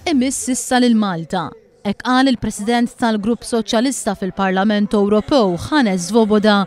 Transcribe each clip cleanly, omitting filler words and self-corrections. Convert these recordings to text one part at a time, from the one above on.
Imiss issa lil Malta. Hekk qal il-President tal-Grupp Soċjalista fil-Parlament Ewropew Hannes Swoboda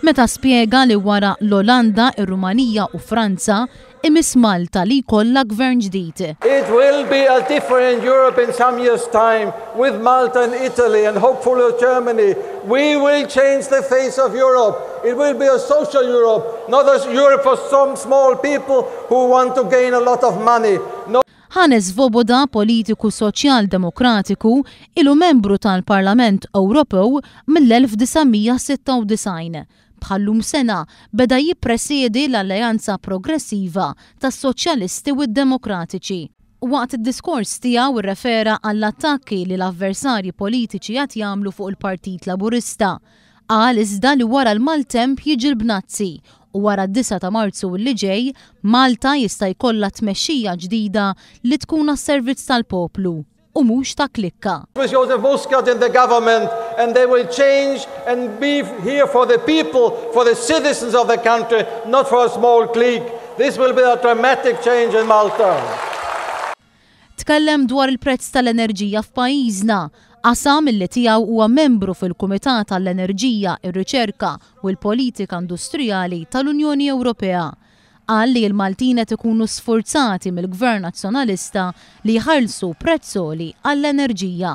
meta spjega li wara l-Olanda, ir-Rumanija u Franza imiss Malta li jkollha gvern ġdid. It will be a different Europe in some years' time with Malta and Italy and hopefully Germany. We will change the face of Europe. It will be a social Europe, not a Europe for some small people who want to gain a lot of money. No. Hannes Swoboda, politiku soċjal-demokratiku, ilu membru tal-Parlament Ewropew mill-1996. Bħal-lum sena beda jippresiedi l-Alleanza Progressiva tas-Soċjalisti u d-Demokratiċi. Waqt id-diskors tiegħu rrefera għall-attakki li l-avversarji politiċi qed jagħmlu fuq il-Partit Laburista. Qal iżda li wara l-maltemp jiġi l-bnazzi u wara d-9 ta' Marzu li ġej, Malta jista' jkollha tmexxija ġdida li tkun għas-servizz tal-poplu u mhux ta' klikka. With Joseph Muscat in the government and they will change and be here for the people, for the citizens of the country, not for a small clique. This will be a dramatic change in Malta. Tkellem dwar il-prezz tal-enerġija f'pajjiżna, qasam li tiegħu huwa membru fil-Kumitat għall-Enerġija, ir-Riċerka u l-Politika Industrijali tal-Unjoni Ewropea. Qal li l-Maltin qed ikunu sfurzati mill-Gvern Nazzjonalista li jħallsu prezz għoli għall-enerġija.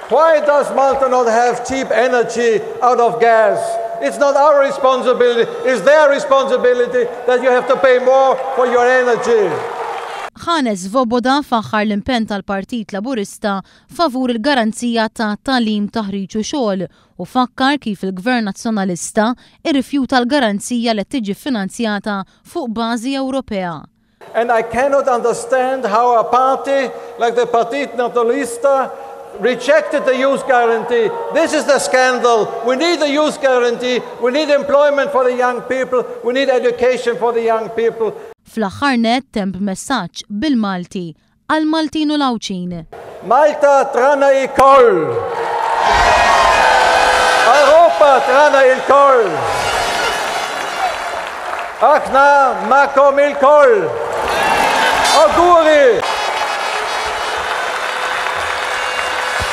Why does Malta not have cheap energy out of gas? It's not our responsibility, it's their responsibility that you have to pay more for your energy. Hannes Swoboda faħħar l-impenn tal-Partit Laburista favur il-garanzija ta' tagħlim, taħriġ u xogħol u fakkar kif il-Gvern Nazzjonalista irrifjuta l-garanzija li tiġi finanzjata fuq bażi Ewropea. And I cannot understand how a party like the Partit Nazzjonalista rejected the youth guarantee. This is the scandal. We need the youth guarantee. We need employment for the young people. We need education for the young people. Fl-aħħar nett temm b'messaġġ bil-Malti għall-Maltin u l-Għawdxin. Malta tagħna lkoll. Ewropa tagħna lkoll. Aħna magħkom ilkoll. Awguri!